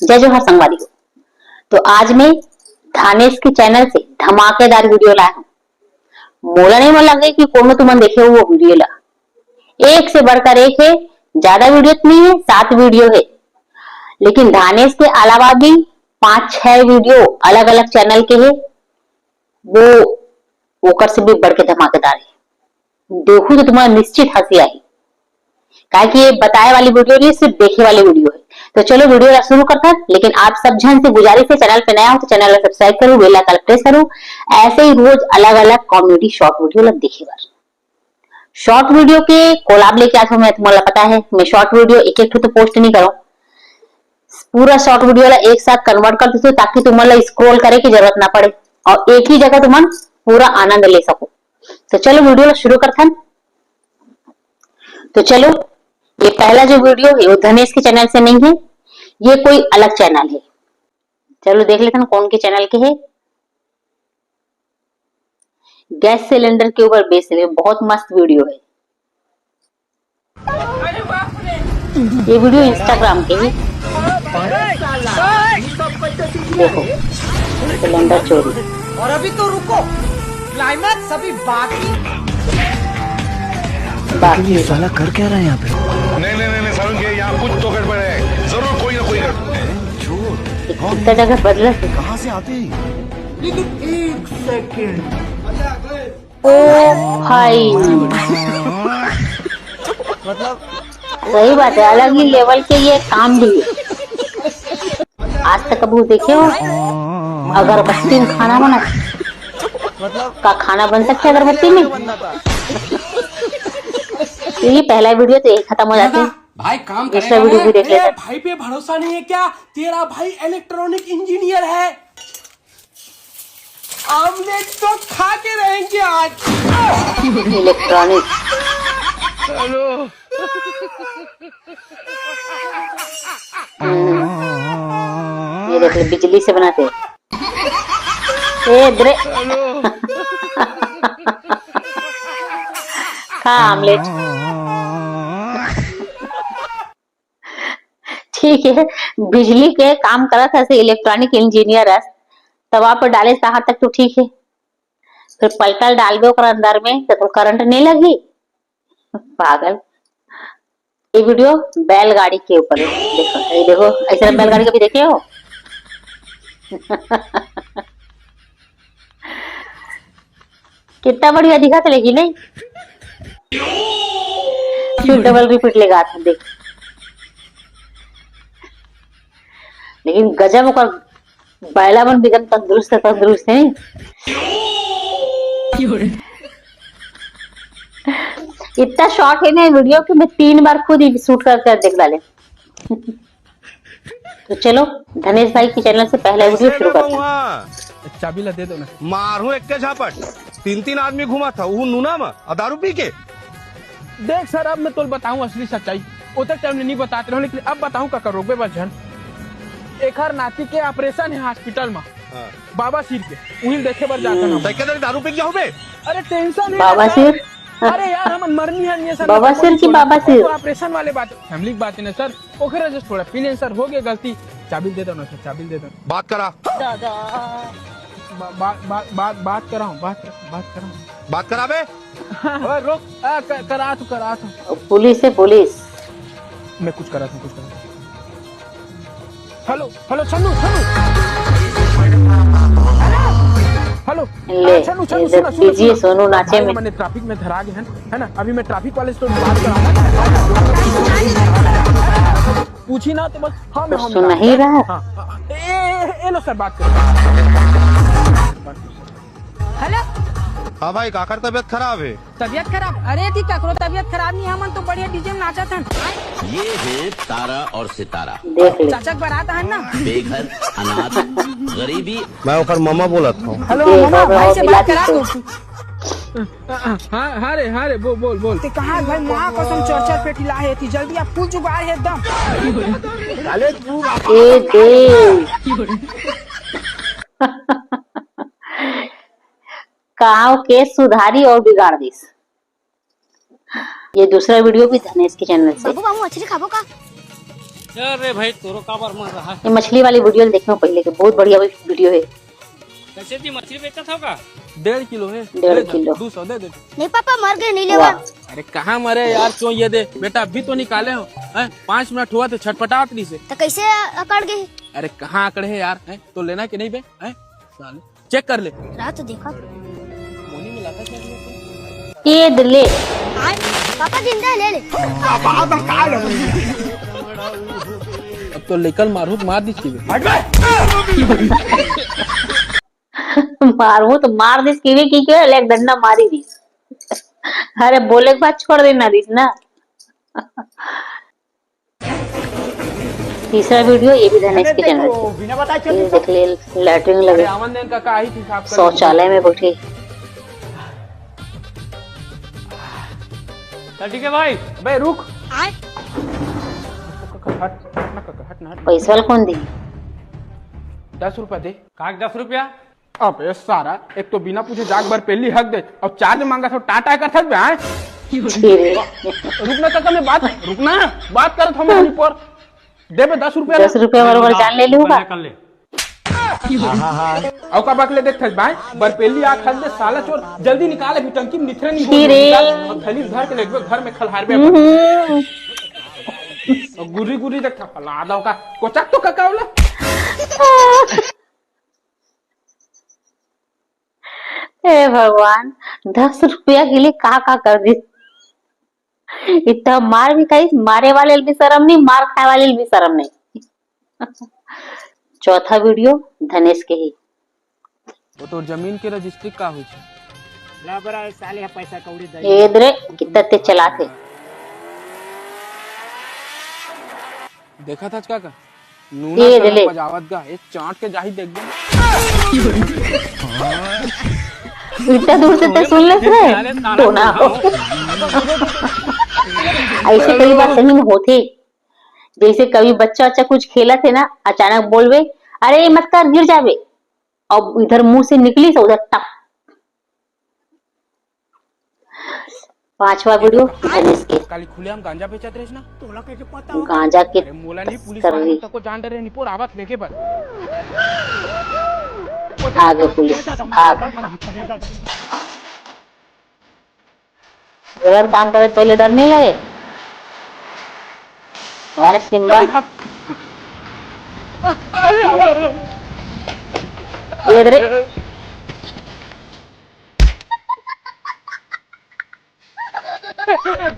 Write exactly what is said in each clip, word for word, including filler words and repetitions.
जय जोहार संगवारी हो। तो आज मैं धानेश के चैनल से धमाकेदार वीडियो लाया हूँ। मोला नहीं मन लगे कि कोनो तुमन देखे हो वो वीडियो ला। एक से बढ़कर एक है, ज्यादा वीडियो तो नहीं है, सात वीडियो है, लेकिन धानेश के अलावा भी पांच छह वीडियो अलग अलग चैनल के है। वो ओकर से भी बढ़ के धमाकेदार है। देखू तो तुम्हारा निश्चित हंसी आई, काहे कि ये बताए वाली वीडियो नहीं, सिर्फ देखे वाली वीडियो है। तो चलो वीडियो ला शुरू करता है, लेकिन आप सब झन से गुजारिश है, चैनल पे नया हो तो चैनल ला सब्सक्राइब करो, बेल आइकन प्रेस करो, ऐसे ही रोज अलग अलग कॉमेडी शॉर्ट वीडियो ला देखे बर। शॉर्ट वीडियो के कोलाब लेके आज मैं तुम्हारा पता है, मैं शॉर्ट वीडियो एक एक ठो तो पोस्ट नहीं करूँ, पूरा शॉर्ट वीडियो ला एक साथ कन्वर्ट कर देती हूँ, ताकि तुम्हारा स्क्रॉल करे की जरूरत ना पड़े और एक ही जगह तुम पूरा आनंद ले सको। तो चलो वीडियो ला शुरू करथन। तो चलो, ये पहला जो वीडियो है वो धनेश के चैनल से नहीं है, ये कोई अलग चैनल है। चलो देख लेते हैं कौन के चैनल के है। गैस सिलेंडर के ऊपर बेस्ड है, बहुत मस्त वीडियो है। ये वीडियो इंस्टाग्राम के है। देखो, सिलेंडर चोरी। और अभी तो रुको, क्लाइमैक्स अभी बाकी। बाकी ये साला कर क्या रहा है यहाँ पे? नहीं, नहीं, नहीं, नहीं, सारुण के यहाँ कुछ तो गड़बड़ है, जरूर कोई ना कोई गड़बड़ है। कितना जगह बदला है। कहाँ से आते हैं? लेकिन एक सेकंड। ओ भाई, मतलब सही बात है, अलग ही लेवल के ये काम भी है। आज तक कभी देखे हो अगरबत्ती में खाना बना? मतलब का खाना बन सकता है अगरबत्ती में? तो ये पहला वीडियो तो यही खत्म हो जाता है। भाई काम दूसरा करेगा वीडियो ना? भी देख लेते हैं। भाई पे भरोसा नहीं है क्या? तेरा भाई इलेक्ट्रॉनिक इंजीनियर है। ऑमलेट तो खा के रहेंगे आज। इलेक्ट्रॉनिक। चलो। हम्म। ये देख ले, बिजली से बनाते हैं। ए, ब्रे-, खा ऑमलेट। ठीक है, बिजली के काम करत हस, इलेक्ट्रॉनिक इंजीनियर हस, तवा पर डाले तहाँ तक तो ठीक है, फिर पलटा डालबे ओकर अंदर में तो करंट नहीं लगी? पागल। ये वीडियो बैलगाड़ी के ऊपर है। देखो, ये देखो, ऐसा बैलगाड़ी कभी देखे हो? कितना बढ़िया दिखा था, लेकिन नहीं, फिर डबल रिपीट लेगा था, देख। लेकिन गजब ओकर बैला मन भी एकदम तंदुरुस्त, तंदुरुस्त है। इतना शॉट है ना वीडियो कि मैं तीन बार खुद ही शूट कर कर देख डाले। तो चलो, धनेश भाई के चैनल से पहला वीडियो शुरू करते हैं। चाबी ला दे दो ना। मारू एक के झापट। तीन तीन आदमी घुमा था, वो नूना में, और दारू पी के। देख सर, अब मैं तोल बताऊं असली सच्चाई। वो तक टाइम नहीं बताते रहो, लेकिन अब बताऊं का करो, बेबस झन। एकर नाती के ऑपरेशन है हॉस्पिटल में। हाँ। बाबा सिर के, उहिल देखे बर जाता ना। तै के दारू पी के जाहू बे? अरे टेंशन है बाबा ना सर। सिर? अरे यार, हम मरनी है, ये सर, बाबा मतलब सिर की छोड़ा। बाबा सिर? तो ऑपरेशन वाले बात, फैमिली की बात है ना सर। ओकरे से थोड़ा पी लेन सर, हो गया गलती। चाबी दे दो ना सर, चाबी दे दो। बात करा। दादा। बा-, बा-, बा-, बात, बात कराऊं, बात, बात कराऊं। बात करा बे। ओए, रुक। आ, क-, करा तू, करा तू। पुलिस है, पुलिस। मैं कुछ करा था, कुछ करा था। Hello, hello, Chhannu, Chhannu. Hello. ले, आ, छन्नू, छन्नू, ये सुना, सुना, कीजिए सुना। सोनू नाचे भाई, में। हमने ट्रैफिक में धरा गए हैं, है ना? अभी मैं ट्रैफिक वाले से तो बात करा। पूछी ना तो बस, हाँ, मैं, कुछ हाँ, सुन मैं, नहीं रहा। हाँ, हाँ, ए, ए, ए, ए, लो सर, बात करो। हेलो। हाँ भाई, काकर तबीयत खराब है? तबीयत खराब? अरे दी, ककरो तबीयत खराब नहीं, हमन तो बढ़िया डीजे में नाचत हन। ये है तारा और सितारा। देख ले। चाचा के बारात है ना? बेघर, अनाथ, गरीबी। मैं ओकर मामा बोलत हूँ। हेलो, देख, मामा, ओकर भाई से मिला बात करा दीजिए। दो। हाँ, हाँ रे, हाँ रे, बोल, बोल, बोल। ते कहाँ भाई, माँ कसम, चार चार पेटी ला है, ती जल्दी आप फुल जुगाड़ है एकदम। अरे तू ए दे। गांव के सुधारी और बिगाड़ दिस। ये दूसरा वीडियो भी धनेश के चैनल से। बाबू, बाबू, मछली खाबो का? अरे भाई, तोरो काबर मर रहा है? ये मछली वाली वीडियो देखे हो पहले के, बहुत बढ़िया वीडियो है। कैसे दी मछली बेचत हो का? डेढ़ किलो है, डेढ़ दे दे, किलो। दो सौ दे दे। नहीं पापा, मर गए, नहीं लेवा। वाह। अरे कहाँ मरे यार, क्यों ये दे बेटा, अभी तो निकाले हो, हैं? पाँच मिनट हुआ तो छटपटात नहीं से। तो कैसे अकड़ गए? अरे कहाँ अकड़े है यार, हैं? तो लेना कि नहीं बे, हैं? साले। चेक कर ले। रहा तो देखा। मोनी मिला था क्या? ये दे ले। पापा जिंदा है, ले ले। अब तो लेकर मारू तो मार दी चीजें। मारू तो मार दिस किवे की क्यों, एक डंडा मारी दिस। अरे बोले के बाद छोड़ देना दिस ना। तीसरा वीडियो ये भी धनेश के चैनल से। ये देख ले, लैट्रिन लगे। शौचालय में बैठे। चल ठीक है भाई। अबे रुक। हट, हट ना काका, हट ना, हट ना। पैसा वाला कौन दी? दस रुपया दे। काक दस रुपया? अबे सारा, एक तो बिना पूछे जाग बर पेली हक दे, और चार्ज मांगा तो टाटा कर सकबे, हैं? छी रे। रुक ना काका, मैं बात, रुक ना, बात करत हम अपनी पर। दे बे दस रुपया दस रुपया बरोबर जान ले लूंगा। कर ले। अउ का बकले देख थस भाई, बरपेली आ खल दे साला चोर, जल्दी निकाल अभी टंकी में निथरे नहीं छी रे। निकाल, और थैली धर के लेगबे घर में खलहारबे अपन। हम्म। और गुर्री गुर्री देख था फला दाव का, कोचक तो काका वाला। हे भगवान, दस रुपया के लिए का का कर दी। इतना मार भी खाई, मारे वाले भी शर्म नहीं, मार खाए वाले भी शर्म नहीं। चौथा वीडियो धनेश के ही। वो तो जमीन के रजिस्ट्री का हुई छे? ला बरा, साले ह पैसा कौड़ी दे। ये दे रे, कितना तेज चलाथे। देखा था काका? नूना ये दे ले। बजावत गा, ये चाट के जाही देख दे। इतना दूर से ते सुन लेत रे। तो ना हो। ऐसे कई बार सही में होथे। जैसे कभी बच्चा, बच्चा कुछ खेलत हे ना, अचानक बोलबे, "अरे, ये मत कर, गिर जाबे।" अब इधर मुंह से निकली से उधर टप। पांचवा वीडियो धनेश के। काली खुलेआम गांजा बेचत रहिस ना? गांजा के अरे मोला नहीं, पुलिस वाले तस्करी। तको जान डरे निपोर आवत लेके बर। भाग पुलिस, भाग। गलत काम करे पहले डर नहीं लगे? अरे सिम्बा। ये दे रे।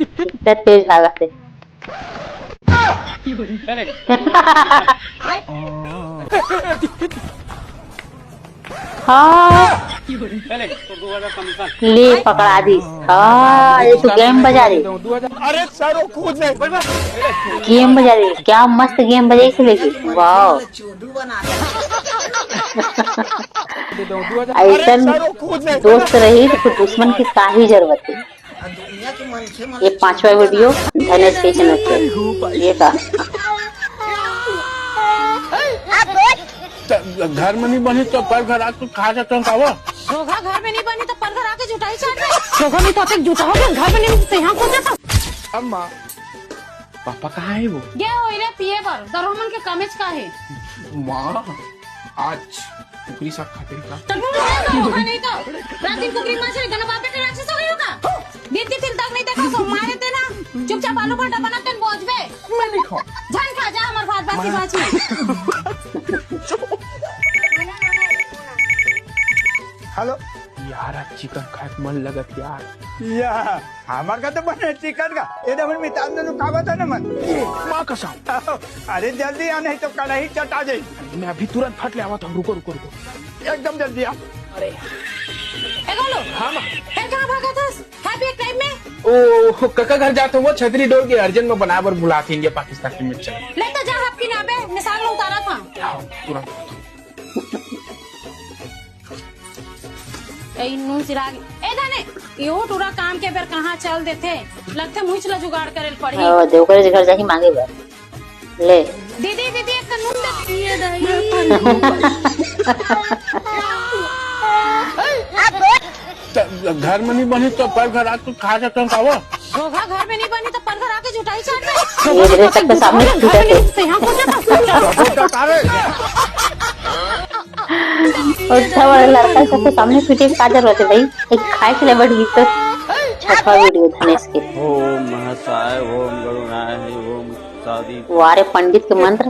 इतना तेज भागा थे। हाँ। ले पकड़ा दी। हाँ, ये तो गेम बजा रही। अरे सर, वो कूद नहीं। गेम बजा रही, क्या मस्त गेम बजाई से लेके, वाह। ऐसन दोस्त रही तो दुश्मन की काहे जरूरत है। ये पांचवा वीडियो धनेश के चैनल पे। ये का? घर में नहीं बनी तो पर घर आके खा जाते हैं कावा। घोघा घर में नहीं बनी तो पर घर आके जुटाई चाट रहे। घोघा नहीं तो आते जुटा हो गया, घर में नहीं तो यहाँ को जाता। अम्मा, पापा कहाँ है वो? गया हो इन्हें पिए बर, दरहमन के कमेज का है। माँ, आज कुकरी साग खाते हैं का? तो वो है तो, वो है नहीं तो। रात दिन कुकरी माछ है, गना बापे के राक्षस हो गई होगा। दिन के दिन तक नहीं देखा सो, मारे ते ना। चुपचाप आलू पराठा बना, तेन बोझबे। मैं नहीं खाऊं। झन खा जा, हमर भात बासी बाची। हेलो। यार, आज चिकन खाए के मन लगत यार। या, हमार का तो बने चिकन का। ये तो हमर मितान ने का बता ना मन। माँ कसम। अरे जल्दी आ, नहीं तो कढ़ाई चटा जाई। अरे मैं अभी तुरंत फट ले आवा था। रुको, रुको, रुको। एकदम जल्दी आ। अरे। ए गोलू। हाँ माँ। फिर कहाँ भागा था? खा पिए टाइम में? ओ, कका घर जात हूँ, वो छतरी डोल के अर्जेंट में बनाए बर बुलात हे इंडिया पाकिस्तान के मिर्चा। ले तो जा, हब की ना बे, मिसाल में उतारा था। हाँ, तुरंत। ए, नून सिराग। ए, धने, इहो टूरा काम के बेर कहाँ चल देथे? लगथे मुहिच ला जुगाड़ करे ल पड़ही। हाँ, देवकर जी घर जाही मांगे बर। ले। दीदी, दीदी, एक नून दे। ये दही। त घर में नहीं बनी तो पर घर आके खा जाते हैं कावा? घोघा घर में नहीं बनी तो पर घर आके ये मेरे सबके सामने छूटे थे। उठा वाले लड़का सबके सामने पीटे के का जरूरत है भाई? एक खाए के लिए बैठ गई तो छठवा वीडियो धनेश के। ओम महासाय, ओम गरुणाय, ओम सारी। वारे पंडित के मंत्र।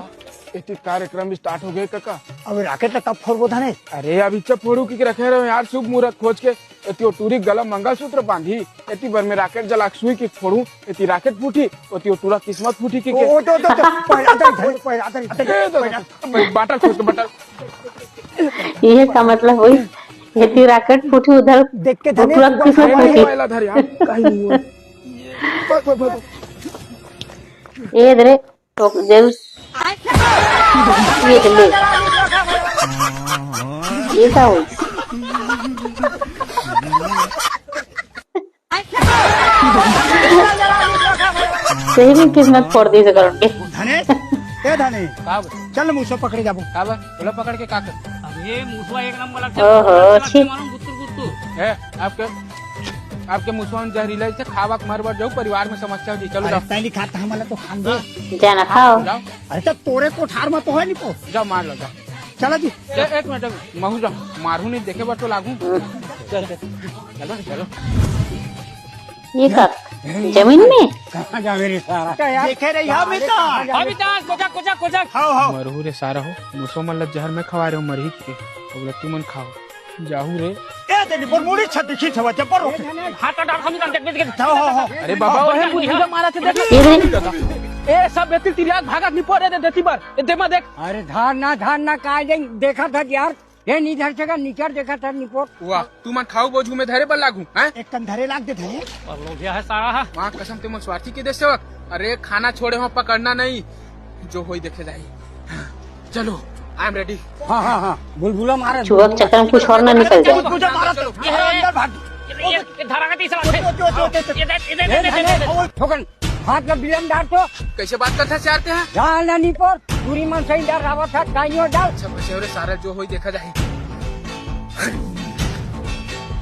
एती कार्यक्रम start हो गए काका। अबे rocket ला कब फोड़बो धनेश? अरे अभी चप फोड़ू की रखे रहो यार, शुभ मुहूर्त खोज के। एती ओ टूरी गला मंगलसूत्र बांधी, एती बर में rocket जला के सुई की फोड़ू, एती rocket फूटी, ओती ओ टूरा किस्मत फूटी की के। ओ, तो, तो, तो, पहला तो इधर, पहला तो इधर, ए, तो, पहला। तो, बाटल खोज के बाटल। ये का मतलब हुई? एती rocket फूटी उधर देख के धनेश टूरा किस्मत फूटी। मोबाइल धर यार, कहीं नहीं हुआ। भाग, भाग, भाग। ये इधर तो जरूर ये ले। ये का हो? सही में किस्मत फोड़ दी से करोड़ के। धनेश, ए धनेश, का बा? चल मूसवा पकड़े जाबो। का बा? बोला पकड़ के का कर? अरे मूसवा एक नंबर लगता है। ओहो, छी। मालूम गुत्तुर गुत्तुर। ए, आपके, आपके मूसवा में जहरीला इसे खावा के मर बर जाऊ, परिवार में समस्या हो जी। चलो अरे जाओ। पहली खात हमला तो खान दे। जाना खाओ। जाओ। अरे तो तोरे कोठार में तो है नहीं को। जाओ मार लो, जाओ। चला जी। ए, एक मिनट, महू जाओ, मारू नहीं देखे बर तो लागू। चल, चल। चलो, चलो। ये का जमीन में? कहाँ जावे रे सारा? देखे रही हम ही तो। अभी तो कोचा, कोचा, कोचा। हाओ, हाओ। मरहू रे सारा हो, मूसवा मन ल जहर में खवा रहे हो, मरही के। अब ल तुमन खाओ। जाहू रे। ए, तेरी पर मुड़ी छत खींच हवा, जब्बर हो। हाथ डाल, हम देख, देख, देख। हाओ, हाओ, हाओ। अरे बाबा, ओहे मुझे मारा थे, देख। ये रे। ए, सब बेटी तिरिया भागत नहीं पड़े रे, देती बार। ए, दे मा देख। अरे धार ना, धार ना, काय दे, देखा था यार। ये नहीं धर सका, नीचर देखा था, निपोर। वाह, तू मन खाऊ बोझू में धरे बर लागू, हैं? एक कन धरे लाग दे धरे। पर लोग यह है सारा है। माँ कसम, ते मन स्वार्थी के देश सेवक। अरे, खाना छोड़े हो, पकड़ना नहीं, जो होई देखे जाई। चलो, I am ready। हाँ, हाँ, हाँ, बुलबुला मारे। चुहा के चक्कर में कुछ और ना निकल जाए। बुलबुला मारा तो। ये, अंदर भाग। ये, ये, ये धारा का तीसरा। ओए, ओए, ओए, ओए, ओए। ये दे, ये दे, ये दे, दे, दे, दे। ठोकन। हाथ में बिलन डाल तो। कैसे बात करता है, चाहते हैं? जान ना नहीं पर, पूरी मन सही डर रहा था, काइयो डाल। अच्छा, बचे रे सारा, जो होई देखा जाए।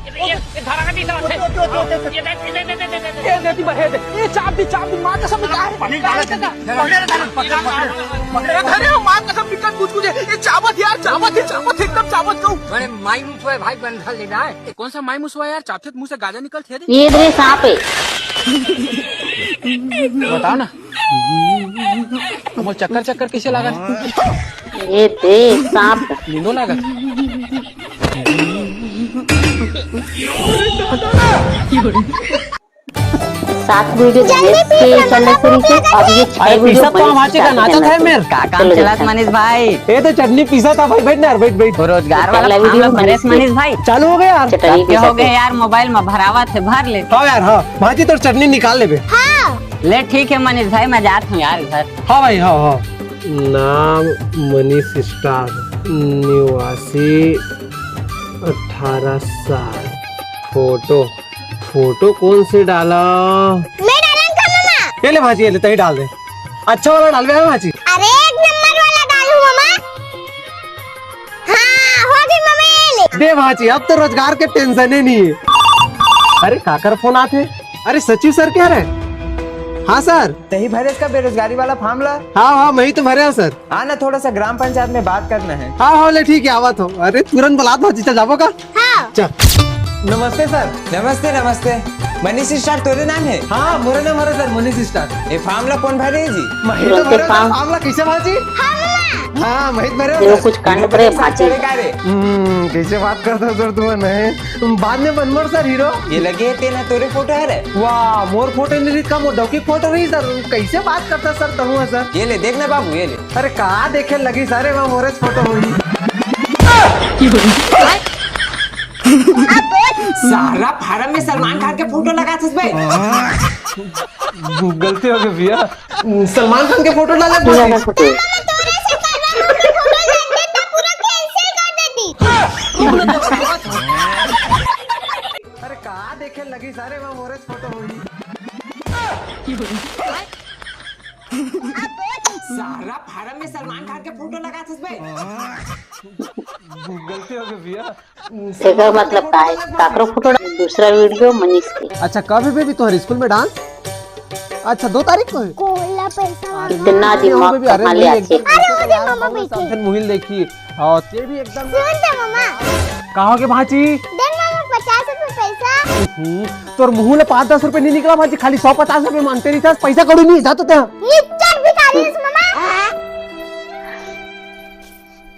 ये, ये, ये धारा का तीसरा है। ये दे, ये दे, दे, दे, दे, दे। ये दे, दी बहे दे। ये चाप दी, चाप दी, माँ कसम, निकाल। पकड़, पकड़, पकड़, पकड़, पकड़। अरे, माँ कसम, निकल, कुछ, कुछ। ये चाबत यार, चाबत है, चाबत है, एकदम चाबत कहूँ। बड़े मायूस हुए भाई, बंधा ले जाए। ये कौन सा मायूस हुआ यार, चापते मुंह से गाजा निकल थे रे। ये दे सांप है। बताओ ना, मोर चक्कर चक्कर कैसे लागत? ये दे सांप। नींदो लागत। सात वीडियो धनेश के चैनल से नीचे, अब ये छह अरे वीडियो पीसा तो मनीष हम आज का के नाचा था। मेरे काका चलो चलत देखा। मनीष भाई। ये तो चटनी पीसा था भाई, बैठ ना यार, बैठ, बैठ। वो रोजगार वाला अगला काम वीडियो लो, मनीष मनीष भाई। चालू हो गया यार। चटनी हो गए यार, मोबाइल में भरावा थे, भर ले। हाँ यार, हाँ। भाजी, तोर चटनी निकाल लेबे। हाँ। ले ठीक है मनीष भाई, मैं जात हूँ यार घर। हाँ भाई, हाँ, हाँ। नाम मनीष स्टार, निवासी अठारह साल। फोटो, फोटो कौन से डाला? मैं डालन का मामा। ये ले भाजी, ये ले, तही डाल दे। अच्छा वाला डालबे, हाँ भाजी? अरे एक नंबर वाला डालू मामा। हाँ, हो गई मामा, ये ले। दे भाजी, अब तो रोजगार के टेंशन ही नहीं है। अरे काकर फोन आते? अरे सचिव सर क्या रे? हाँ सर। तही भरे इसका बेरोजगारी वाला फॉर्म ला। हाँ हाँ, मैं ही तो भरे हूँ सर। हाँ ना, थोड़ा सा ग्राम पंचायत में बात करना है। हाँ हाँ, ले ठीक है, आवत हो। अरे तुरंत बुलात भाजी, चल जाबो का? हाँ। चल। नमस्ते सर। नमस्ते, नमस्ते। मनीष स्टार तोरे नाम है? हाँ, मोरे नाम हरे सर, मनीष स्टार। ये फॉर्म ला कौन भरे जी? महिला तुरंते भरे सर, फॉर्म। फॉर्म ला कैसे भाजी? हाँ, महित भरे तेरे सर। कुछ कांड करे चले भाजी। का रे? हम्म, कैसे बात करता सर तुम नहीं? बाद में बनमर सर हीरो। ये लगे तेना तोरे फोटो है रे? वाह, मोर फोटो नहीं रही, का मोर डौकी फोटो रही सर। कैसे बात करता सर तहु सर? ये ले, देख ना बाबू, ये ले। अरे का देखे लगी सारे, वहाँ मोरे फोटो होगी। सारा फार्म में सलमान खान के फोटो लगा थस बे। गलती हो गई भैया, सलमान खान के फोटो लगा थस। अरे का देखे लगी सारे, वहाँ मोरे फोटो होगी। सारा फार्म में सलमान खान के फोटो लगा थस बे। गलती हो गई भैया। एकर मतलब का है? काकरो फोटो डाल, दूसरा वीडियो मनीष के। अच्छा, कब है बेबी तोहर स्कूल में डांस? अच्छा, दो तारीख को है? कोन ला पैसा मांगना? इतना अरे, दिमाग वो भी, अरे, कहाँ ले वही आथे? एकदम अरे, वो दे, यार, मामा कौन बैठे। समझन मुहिल देखी। हाँ, ते भी एकदम सुन तो मामा। का हो गे भांची? दे ना मामा, पचास रुपए पैसा। हम्म, तोर मुंह ले पाँच दस रुपए नहीं निकला भांची, खाली सौ पचास रुपए मांगते रहिथस, पैसा कौड़ी नहीं, जा तो ते। निच्चट भिखारी हस मामा।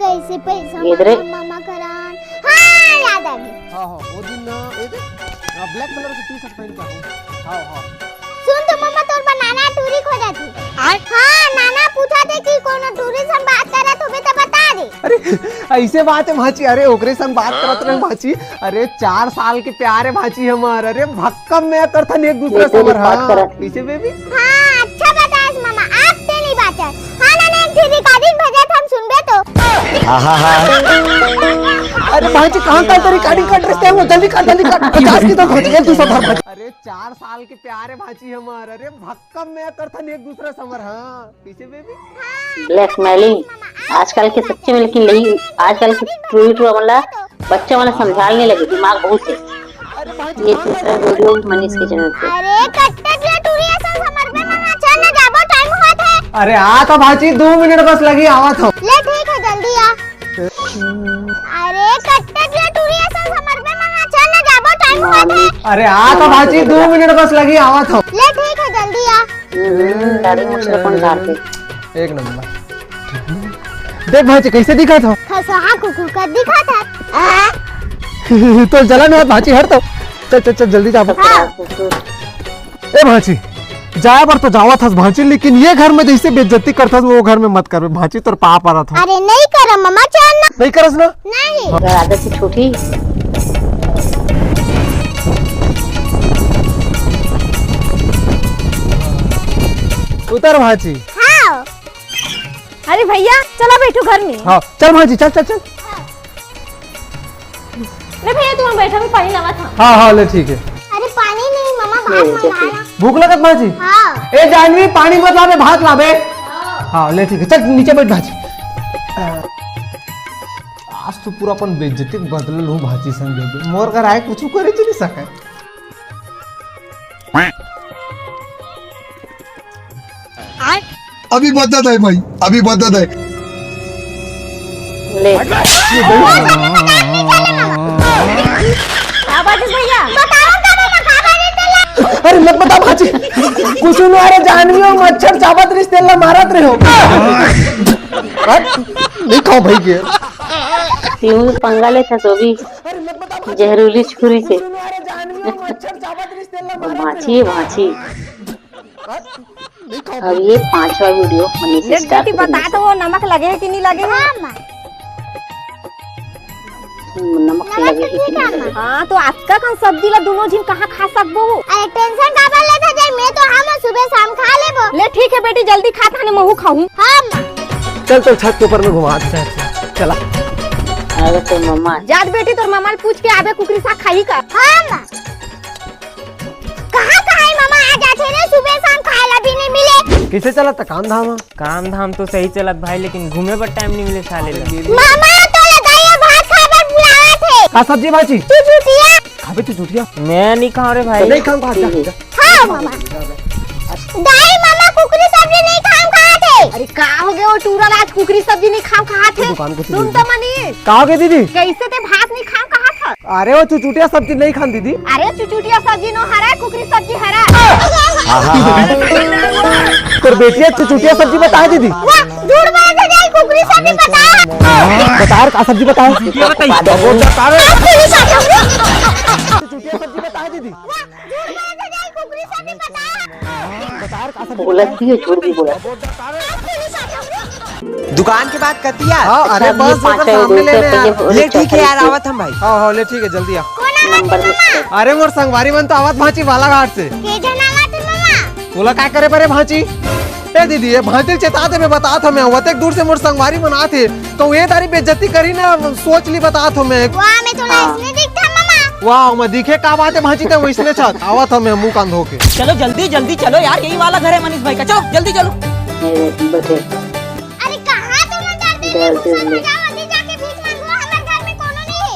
कैसे पैसा इधरे। मांगा मामा करन? हाँ, याद आ गई। हाँ, हाँ, वो दिन ना, ए दे, आ, black colour के T-shirt पहन के हो। हाँ, हाँ। सुन तो मामा, तोर बर नाना टूरी खोजत हे। आय? हाँ, नाना पूछत हे कि कोनो टूरी संग बात करत होबे त बता दे। अरे, ऐसे बात है भांची, अरे ओकरे संग बात करत रहे भांची, अरे चार साल के प्यार है भांची हमार, अरे भक्कम में करथन एक दूसरा से हमर, हाँ। कैसे baby? हाँ, अच्छा बतास मामा, आप ते नहीं बाचस। हाँ नाना, एक ठे recording भेजत हन, सुनबे तो। अरे भांची, कहाँ का recording कट रहे हैं वो? जल्दी काट, जल्दी काट। पचास की तो घट गई, दो सौ भर। अरे चार साल के प्यार है भांची हमार, अरे भक्कम में करथन एक दूसरा से हमर, हाँ। कैसे baby? Blackmailing। आजकल के सच्चे में, लेकिन नहीं, आजकल के टूरी टूरा मन ला बच्चा मन ला समझाल नहीं लगे, दिमाग बहुत है। अरे भांची, ये कहाँ दूसरा video भी मनीष के channel पे। अरे कट्टे के टूरी असन समर पे मना, चल ना जाबो, time होत है। अरे आ तो भांची, दो मिनट बस लगी, आवत हो। ले ठीक है, जल्दी आ। अरे कट्टे के टूरी असन समर पे मना, चल ना जाबो, time होत है। अरे आ तो भांची, दो मिनट बस लगी, आवत हो। ले ठीक है, जल्दी आ। हम्म, दाढ़ी मूछ ला कौन झारथे? एक नंबर। देख भांची, कैसे दिखत हो? खसहा कुकुर का दिखत है। तो जलन है भांची, हट तो। चल, चल, चल, जल्दी जाबो। हाँ। ए भांची, जाए बर तो जावत हस भांची, लेकिन ये घर में जैसे बेइज्जती करथस, वो घर में मत करबे भांची, तोर पाँव परत हंव। अरे नहीं करम मामा, चल ना। नहीं करस ना? नहीं। अगर आदत से छूटी। उतर भांची। हाँ। अरे भैया, चला बैठो घर में। हाँ, चल भांची, चल, चल, चल। ले भैया, तुम बैठा, मैं पानी लावत हूँ। हाँ, हाँ, ले, ठीक है। अरे पानी नहीं मामा, भात मंगा रहा। भूख लगत भांची? हाँ। ए जानवी, पानी मत लाबे, भात लाबे। हाँ, ले, ठीक है, चल नीचे बैठ भांची। आज तो पूरा अपन बेइज्जती बदलल हूँ भांची संग, मोर घर आए कुछ करे च नहीं सके। अभी बदत है भाई, अभी बदत है। ले। क्या बात है भैया? बताओ का मामा, का बात है तेला? अरे मत बता भांची। कुछ नहीं, अरे जानवी हो, मच्छर चाबत रहिस तेला मारत रहे हो। हट, नहीं खाओ भाई के। तीनों पंगा ले था तो भी जहरीली छुरी से। भांची है, भांची। अब ये पांचवा video मनीष देख start बेटी, करेंगे। बता तो वो नमक लगे है कि नहीं लगे है? हाँ, माँ। नमक नमक लगे तो है कि नहीं लगे? हाँ, तो अतका कन सब्जी ला दोनों झिन कहाँ खा सकबो? अरे tension काबर लेथस, मैं तो हम सुबह शाम खा लेबो। ले ठीक है बेटी, जल्दी खा, ताने महू खाहूँ। हाँ, माँ। चल तो छत के ऊपर में घुमा। अच्छा, अच्छा, चला। अरे तो मम्मा। जात बेटी, तोर मम्मा ले पूछ के आबे, कुकरी साग खाही का? हाँ, माँ। कहाँ, कहाँ है मामा आ जाथे रे, सुबह शाम खाए ला भी नहीं मिले। कैसे चलत काम धाम? काम धाम तो सही चलत भाई, लेकिन घूमे बर time नहीं मिले साले ला। मामा तो लगाइए भात खाए बर बुलावत है। का सब्जी भांची? चुचुटिया। खाबे चुचुटिया? मैं नहीं खाऊं रे भाई। नहीं खाऊं, खा, जा, जा। हाँ मामा। दाई मामा कुकरी सब्जी नहीं खाऊं खात है। अरे का हो गया वो टूरा ला, आज कुकरी सब्जी नहीं खाऊं खात है। दुकान को सुन तो मनी। का हो गया दीदी? कैसे ते भात नहीं खाऊं खात है? अरे वो चुचुटिया सब्जी नहीं खान दीदी। अरे चुचुटिया सब्जी नो हरा, कुकरी सब्जी हरा। तोर बेटिया चुचुटिया सब्जी बताए दीदी। वाह, झूठ बोले थे, नहीं कुकरी सब्जी बताया। बता यार, का सब्जी बताए? चुचुटिया बताई। कुकरी सब्जी। चुचुटिया सब्जी बताए दीदी। वाह, झूठ बोले थे, नहीं कुकरी सब्जी बताया। बता यार, का सब्जी बोला बताए? थी, ये झूठ भी बोला। दुकान के बाद कतिया? हाँ, अरे अच्छा, बस ये ओकर पाँच सामने ले ले यार। ये ले ठीक है यार, आवत हम भाई। हाँ, हाँ, ले ठीक है, जल्दी आ। कौन आवत नंबर है मामा? अरे मोर संगवारी मन तो आवत भांची बालाघाट से। के जन आवत है मामा? तोला का करे परे भांची? ए दीदी, ये भांची चेता दे, मैं बतात हूँ मैं, वतेक दूर से मोर संगवारी मन आत हे, तो ये तारी बेइज्जती करी ना, सोच ली बतात हूँ मैं। वाह, मैं तोला हाँ। इसने दिखता मामा। वाह, मैं दिखे का बात है भांची, ते वैसने छत। आवत हूँ मैं मुंह कान धो के। चलो जल्दी, जल्दी चलो यार, यही वाला घर है मनीष भाई का, चलो जल्दी चलो। ए, बचे। अरे कहाँ तुम डर दे डर दे दूसरा ले। घर जाओ, अभी जाके भीख मांगो, हमारे घर में कोनो नहीं है।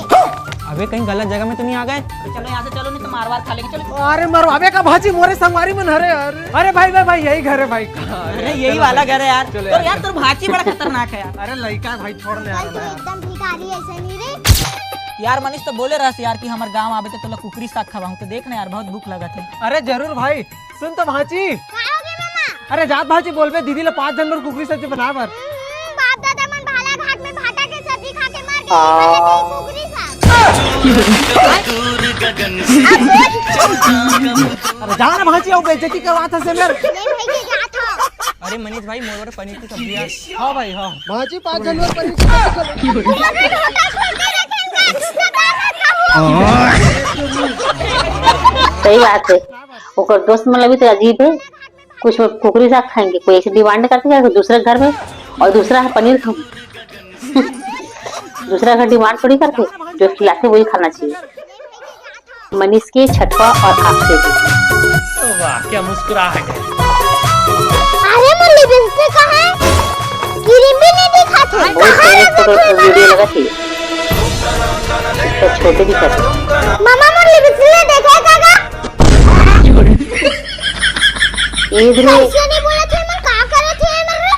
अब वे कहीं गलत जगह में तो नहीं आ गए? चलो यहाँ से चलो, नहीं तो मारवार खा लेंगे। चलो। अरे मरवावे का भाची, मोरे संगवारी मन हरे। अरे अरे भाई भाई भाई, यही घर है भाई। अरे यही वाला घर है यार। चलो तो यार। यार तोर भाची बड़ा खतरनाक है यार। अरे लड़का है भाई, छोड़ ले कल यार। तो एकदम भिखारी ऐसे नहीं रे। यार मनीष तो बोले रहस यार कि हमर गांव आबे तो तोला कुकरी साग खवाऊं, तो देख ना यार, बहुत भूख लगत है। अरे जरूर भाई, सुन तो भाची। का हो गए मामा? अरे जात भाची बोलबे दीदी ले पाँच झन बर कुकरी सब्जी बना बर। हम्म, बाप दादा मन भाला घाट में भाटा के सब्जी खा के मर गए, इमन ले तो कुकरी साग। अरे जा ना भाची, अउ बेइज्जती करवात हस मेर। नहीं भाई के जात हो। अरे मनीष भाई, मोर बर पनीर की सब्जी यार। हाँ भाई हाँ। भाजी पाँच जनवरी पर ही मगर होटल खोल के रखेंगे, दुकानदार रखा हुआ। सही बात है। ओकर दोस्त मन भी तो अजीब है। कुछ कुकरी साग खाएंगे, कोई ऐसे डिमांड करते हैं दूसरे घर में, और दूसरा है पनीर खाऊंगी। दूसरा घर डिमांड थोड़ी करते, जो खिलाते वही खाना चाहिए। मनीष के छठवा और आखिरी वीडियो। वाह, क्या मुस्कुराहट है। अरे मोर लिपस्टिक कहाँ है? क्रीम भी नहीं दिखा थे। बहुत फेमस फोटो वीडियो लगा थी, इसका छोटे भी कर। मामा मोर लिपस्टिक देखे काका। इधर कैसे नहीं बोला थे, मैं का करे थे मेरे?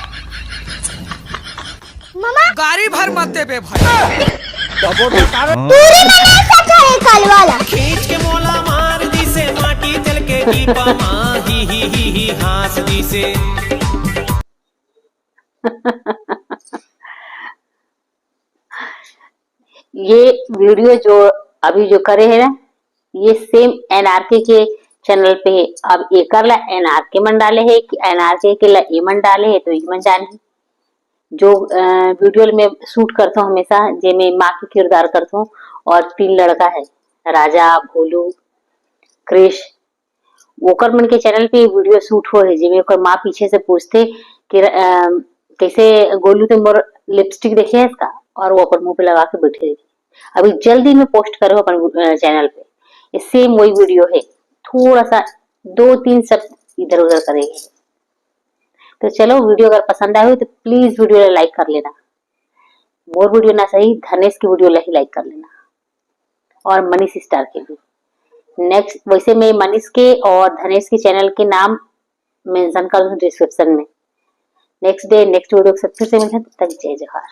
मामा गाड़ी भर मत देबे भाई। पूरी में नहीं सच है कल वाला। खींच के मोला मार दिसे माटी चल के दीपा माँ ही ही ही ही हाँस दिसे। ये वीडियो जो अभी जो करे है ना, ये सेम एनआरके के चैनल पे है। अब एकर ला एनआरके मन डाले है कि एनआरके के ला एमन डाले है, तो एमन जाने। जो वीडियो में शूट करता हूँ हमेशा, जेमे माँ के किरदार करता हूँ, और तीन लड़का है, राजा, भोलू, क्रिश, ओकर मन के चैनल पे वीडियो शूट हो है, जेमे ओकर माँ पीछे से पूछते कि अ, कैसे गोलू ते मोर लिपस्टिक देखे है इसका, और वो अपन मुंह पे लगा के बैठे रहती। अभी जल्दी में पोस्ट करो अपन चैनल पे, ये सेम वही वीडियो है, थोड़ा सा दो तीन शब्द इधर उधर करे है। तो चलो, वीडियो अगर पसंद आए हो तो प्लीज वीडियो ला लाइक कर लेना, मोर वीडियो ना सही, धनेश की वीडियो ला ही लाइक कर लेना, और मनीष स्टार के भी। नेक्स्ट, वैसे मैं मनीष के और धनेश के चैनल के नाम मेंशन कर दूँ डिस्क्रिप्शन में। नेक्स्ट डे नेक्स्ट वीडियो के साथ फिर से मिलते हैं, तब तक जय जोहार।